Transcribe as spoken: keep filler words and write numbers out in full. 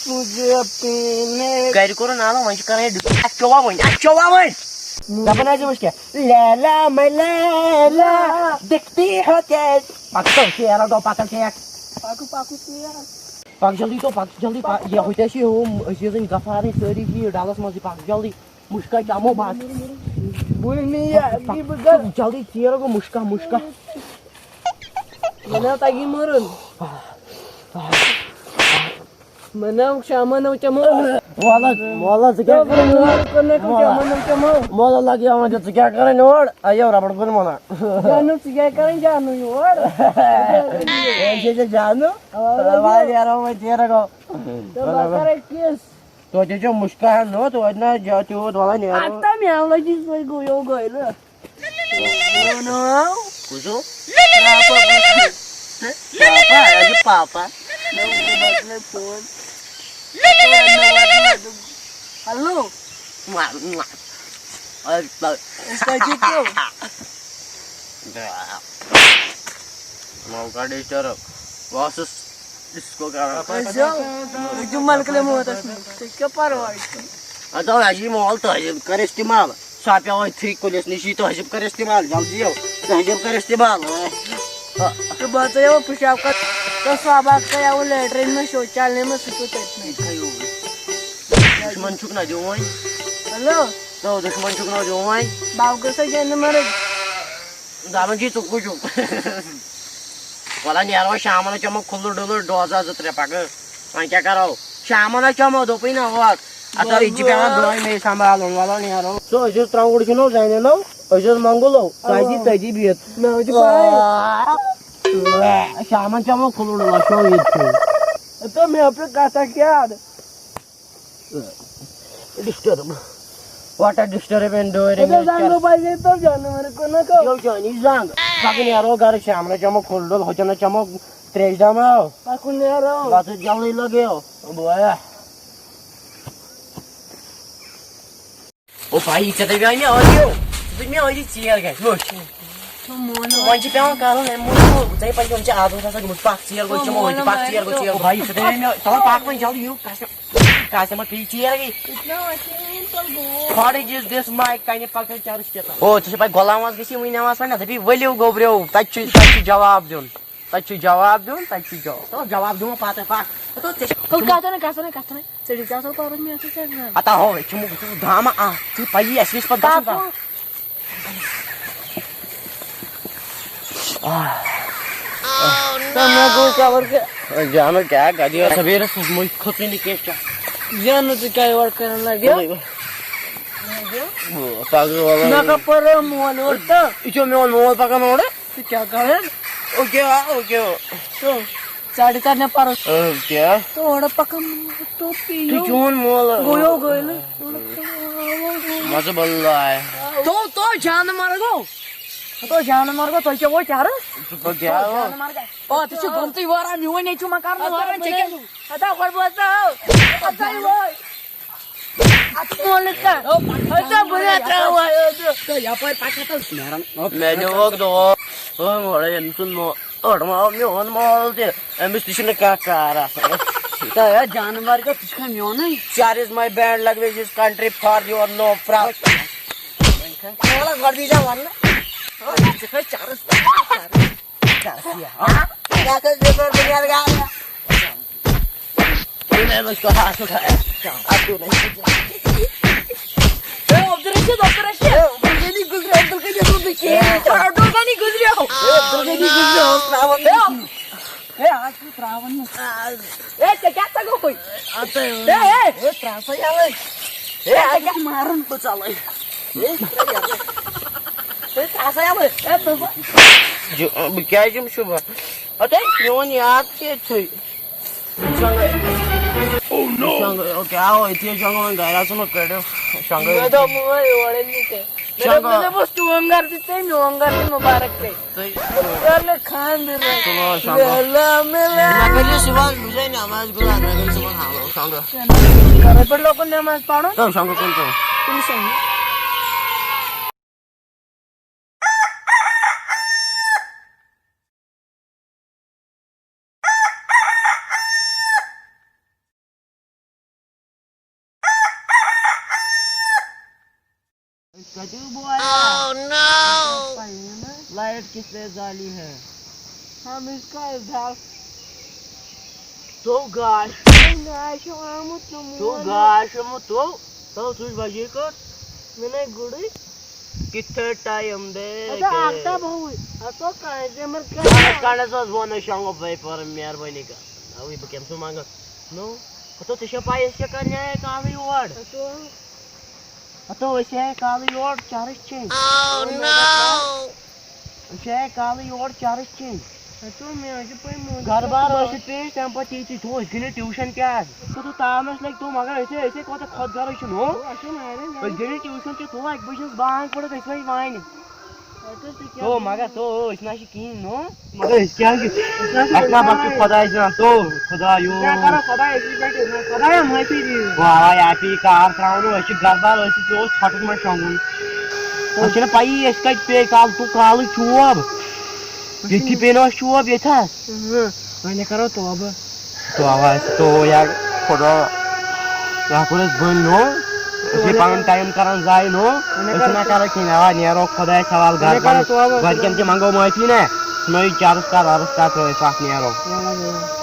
گرِ کوٚرُن نالو، وۄنۍ چھِ کران یہِ ڈِس-، اَسہِ چووا وۄنۍ، اَسہِ چووا وۄنۍ۔ دَپان حظ یِمَس کیٛاہ؟ لیلا میں لیلا، دِکھتی ہو کیسے۔ پَکھ تو، شیرا دو، پَکھ ژٕ۔ پَکھ، پَکھ، شیر۔ پَکھ جلدی تو، پَکھ جلدی، پَکھ۔ یہِ ہُتہِ چھِ ہُم، أسۍ ٲسۍ غفارٕنۍ سٲری چھِ یہِ ڈَلَس منٛزٕے، پَکھ جلدی۔ مُشکا چَمو بَس۔ بہٕ نہٕ یہِ، پَکھ، یہِ بہٕ پَکھ، گژھٕ۔ جلدی ژیر گوٚو، مُشکا، مُشکا۔ مےٚ نہ تَگی مَرُن۔ مےٚ نہ شامَن نہ چَمو۔ مولا، مولا، ژٕ کیٛاہ کران یور؟ مولا۔ شامَن نہ چَمو۔ مولا لگہِ یِوان، ژٕ کیٛاہ کران یور؟ اَیو ربڑ کُن وَنان۔ جانو، ژٕ کیٛاہ کران جانو یور؟ ہے، یہِ چھِ جانو۔ آ، واریاہ رَو وۄنۍ ژیر گوٚو۔ تہٕ بہٕ کَرٕ کِس۔ توتہِ چھُ مُشکا ہن نوٚو، توتہِ نہ جا تیوٗت وَلہٕ نیرو۔ اَتھ تام یَوٕ لَگہِ سُے گوٚو یو گوٚو نہ۔ کُس ہو؟ پاپا، پاپا، یہِ چھُ پاپا۔ ہیلو۔ أسۍ کَتہِ چھِ؟ موقع ڈِسٹرب۔ بہٕ اوسُس ڈِسکو کران۔ أسۍ جمعہ کلیم ووت اَسہِ منٛز۔ ژےٚ کیٛاہ پَرواے چھُ؟ اَدٕ اَسہِ یہِ مول تٔہذیٖب کَر استعمال۔ سُہ ہا پیوٚو أتھٕے کُلِس نِش، یہِ تٔہذیٖب کَر استعمال، جلدی یَو۔ تٔہذیٖب کَر استعمال۔ تہٕ بہٕ ہسا یَوٕ پِشاب کَر، تہٕ سُہ ہا بہٕ ہسا یَوٕ لیٹریٖن منٛز شوچالنہِ منٛز، سُہ پیوٚو تٔتنٕے۔ دُشمن چھُکھ نہ دیُن وۄنۍ۔ ہیلو۔ تو دُشمن چھُکھ نہ دیُن وۄنۍ۔ بہٕ گوٚژھ سا جنہٕ مرٕد۔ دَپان چھِ ژٕ کُس چھُکھ؟ وَلہٕ نیرو شامَن، چَمو کھُلہٕ ڈُلہٕ ڈوزا زٕ ترٛےٚ پَکہٕ۔ وۄنۍ کیٛاہ کَرو؟ شامَن حظ چَمو، دوٚپُے نہ اوس۔ اَتھ حظ یہِ چھِ پٮ۪وان دۄہَے مے سنٛبھالُن، وَلہٕ نیرو۔ سُہ أسۍ ٲسۍ ترٛاوُن گۄڈٕ چھُنو زَنٮ۪نو، أسۍ ٲسۍ مۄنٛگُل ہو، سُہ آسہِ یہِ تٔتی بِہِتھ۔ مےٚ حظ چھِ پَے۔ شامَن چَمو کھُلہٕ ڈُلہٕ، وَسو ییٚتہِ۔ تہٕ مےٚ پرٛژھ کَتھا کیٛاہ؟ Disturb. What are disturb and during? اَدٕ زنٛگہٕ بَجے تو جانور کُنَتھ۔ یو جانی زنٛگ۔ پَکہٕ نیرو گَرٕ شامنہٕ چَمو کھُلہٕ ڈُلہٕ، ہُتٮ۪ن چَمو ترٛیش داماو۔ پَکُن نیرو۔ بَتہٕ جلدی لَگیو۔ بویا۔ او بھائی، ژےٚ دَپیٛاے مےٚ ٲدیو، ژٕ دِکھ مےٚ ٲدی ژیر گژھِ، وٕچھ۔ وۄنۍ چھِ پٮ۪وان کَرُن اَمہِ موٗجوٗب، ژےٚ پَزِ وۄنۍ ژےٚ عادت آسان گوٚمُت، پَکھ ژیر گوٚو، چَمو أدی، پَکھ ژیر گوٚو، ژیر گوٚو۔ بھائی، ژےٚ دَپیٛاے مےٚ، چلو پَکھ وۄنۍ جلدی، یِیِو، قسم، قسم، پی ژیر گٔے۔ What is this, my کَنہِ پَکان چرٕس کیٛاہ تام؟ او، ژےٚ چھِ پَے غلام حظ گژھِ وٕنۍ نٮ۪ماز پَرنہِ، دَپی ؤلِو گوٚبریو، تَتہِ چھُ، تَتہِ چھُ جواب دیُن۔ تَتہِ چھُ جواب دیُن، تَتہِ چھُ جواب۔ تو جواب دِمو پَتہٕ، پَکھ۔ تو ژےٚ چھِ ہو، کَتھ نہٕ، کَتھ نہٕ، کَتھ نہٕ۔ ژےٚ چھُے آسان پَرُن، مےٚ چھُے ژےٚ زَن۔ ہتا ہو، یہِ چھُ مُ-، ژٕ دھاما اَکھ، ژٕ پَیی اَسہِ کیٛاہ چھِ پَتہٕ گژھُن پَتہٕ۔ پَکھ۔ آہ۔ تو مےٚ گوٚو کَوَر کہِ۔ جانو کیٛاہ گَدِ یہِ سَویرَس منٛز مٔنٛزۍ کھوٚتُے نہٕ کینٛہہ چا۔ جانو ژٕ کیٛاہ یورٕ کَران لَگہِ؟ پَگہٕ وَلہٕ۔ مےٚ کَپٲرۍ مول یورٕ تہٕ۔ یہِ چھُ میون مول پَکان اورٕ۔ ژٕ کیٛاہ کران؟ او کیٛاہ، او کیٛاہ؟ تو، ژاڑِ کرنے پرو۔ او کیٛاہ؟ تورٕ پکان تو پیو۔ تُہۍ چون مول۔ گویو گویل۔ مزٕ بلاے۔ تو، تو جان مرگو۔ تو جان مرگو، تو کیٛاہ وو چارٕ؟ ژٕ پَکھ کیٛاہ وو؟ جان مرگا۔ او، تُہۍ چھِو گۄمتٕے واران، میون نیٚچوٗ ما کرنہٕ واران، ژےٚ کیٛاہ؟ ہتا گۄڈٕ بوز تو۔ ہتا یہِ ووے۔ اَتھ مولہٕ کَر؟ ہَتا بہٕ نہ ترٛاوٕ وۄنۍ۔ تہٕ یَپٲرۍ پَکھ ہَتَس نیران۔ مےٚ دِمہوکھ دۄہ۔ ہو، مۄڑے ییٚمہِ سُنٛد مو-، أڑ ما آو میون مول تہِ۔ أمِس تہِ چھُنہٕ کانٛہہ کار آسان۔ تہٕ ہے جانوَر گوٚو، ژٕ چھُکھا میونُے؟ Char is my band language is country for your no problem۔ وَلہٕ گۄڈٕ دیٖزیو وَننہٕ۔ ژٕ کھٔسۍ چَرٕس۔ چَرٕس یہِ۔ ہا؟ یَتھ حظ بیٚیہِ گۄڈٕ بُنیاد گاو۔ ہے، عبدالرشید، عبدالرشید۔ ہے، عبدالغنی گُزریو، عبدالغنی روٗد نہٕ کِہیٖنۍ۔ ہے، عبدالغنی گُزریو۔ ہے، عبدالغنی گُزریو، ترٛاوان ہے۔ ہے، آز چھُ ترٛاوان نہٕ۔ ہے، ژےٚ کیٛاہ سا گوٚوُے؟ اَدٕ ہے، ہے۔ ہے، ترٛاو سا یَلَے۔ ہے، ژےٚ کیٛاہ مارُن؟ بہٕ ژَلَے۔ ہے، ترٛاو یَلَے۔ ہے، ترٛاو سا یَلَے۔ ہے، ژٕ جو، بہٕ کیٛازِ یِمہٕ شُبہٕ؟ اَدٕ ہے، میون یار تہِ چھُے۔ شۄنٛگٲے۔ شۄنٛگٲے، او کیٛاہ ہو، أتی ہے شۄنٛگو وۄنۍ گرِ آسو نہٕ کٔڑِتھ۔ شۄنٛگٲے۔ مےٚ دوٚپ وۄنۍ یورے نہٕ کینٛہہ۔ مےٚ دوٚپ، شۄنٛگو۔ مےٚ دوٚپ، اوس چون گرٕ تہِ ژےٚ، میون گرٕ تہِ مُبارک ژےٚ۔ ژٕ۔ یارٕ مےٚ خانٛدر۔ چلو، شۄنٛگو۔ مےٚ لَ، مےٚ لَ۔ مےٚ کٔرۍزِ صُبحَس، بہٕ چھُسَے نٮ۪ماز گُزار، مےٚ کٔرۍزِ صُبحَس حالو، شۄنٛگو۔ گرے پٮ۪ٹھ لوگُن نٮ۪ماز پَرُن۔ تو شۄنٛگو کُن تو۔ تٔمِس شۄنٛگو۔ کتیُک بوے؟ Oh no! لائٹ کس نے زالی ہے؟ ہم اس کا ڈال۔ تو گاش۔ گاش آمُت نہٕ تو مون۔ گاش آمُت تو۔ تو تُج بجے کٔژ؟ مےٚ نَے گُڑٕے۔ کِتھ ٹایم دے؟ اَدٕ اَکھ دَب ہوٗے۔ اَتھ تو کانٛہہ زِمر کانٛہہ۔ کانٛہہ۔ کانٛہہ حظ اوس وَنان شۄنٛگُو بَے پَرُن مہربٲنی کٔرِتھ۔ اَوٕے بہٕ کَمہِ سُنٛد منٛگَس؟ نو۔ ہَتو ژےٚ چھےٚ پَے أسۍ کیٛاہ کَرنہِ آیے کالٕے یور؟ ہَتو۔ ہَتو أسۍ آیے کالٕے یور چرٕس چیٚنۍ۔ Oh no! أسۍ آیے کالٕے یور چرٕس چیٚنۍ۔ ہَتو مےٚ حظ چھِ پَے موجوٗب گرٕ بار چھُ۔ ٲسِتھ پیٚیہِ أسۍ تَمہِ پَتہٕ ییٚتی تھوٚو أسۍ گِنٛدِتھ ٹیوٗشَن کیٛاہ آسہِ؟ کوٚت تامَس لَگہِ تو مگر أسۍ ہے، أسۍ ہے کوتاہ خۄد غرض چھِ نو۔ تو اَسہِ چھُنہٕ اَنٕنۍ أسۍ گِنٛدِتھ ٹیوٗشَن چھِ تھوٚو اَکہِ بَجہِ ہٕنٛز بانٛگ پٔرِتھ أسۍ وۄنۍ وانہِ۔ ہَتو تُہۍ کیٛاہ تو گِنٛدِو؟ مگر تو أسۍ نہ چھِ کِہیٖنۍ نو۔ مگر أسۍ کیٛاہ چھِ؟ اَسہِ نہ بَچہِ خۄداے زانان تو۔ خۄدایو۔ کیٛاہ کَرو خۄدایَس نِش بیٚیہِ؟ خۄدایا معٲفی دِیِو۔ واہ واہ، یہِ ہا پیٚیہِ کار ترٛاوُن، أسۍ چھِ گَرٕ بار، أسۍ چھِ ژےٚ اوس ژھۄٹَس منٛز شۄنٛگُن۔ اَسہِ چھَنہٕ پَیی، أسۍ کَتہِ پیٚیہِ کالہٕ، تُل کالٕے چوب۔ ییٚتہِ تہِ پیٚیہِ نہٕ اَسہِ چوب ییٚتہِ ہا۔ اۭں، وۄنۍ کَرو توبہٕ۔ توبہٕ آسہِ تو یا خۄدا، یہِ ہا کوٚر اَسہِ بٔلۍ نو۔ أسۍ چھِ پَنُن ٹایم کَران ضایع نو۔ أسۍ چھِنہ کَران کِہیٖنۍ، اَوا نیرو خۄدایَس حوالہٕ گَرٕ وۄنۍ کَرو پَنُن۔ توبہٕ۔ گۄڈٕ کٮ۪ن تہِ منٛگو معٲفی نہ، ژھٕنو یہِ چرٕس کَر، وَرٕس کَر تہٕ أسۍ اَتھ نیرو۔ وَلہٕ، وَلہٕ۔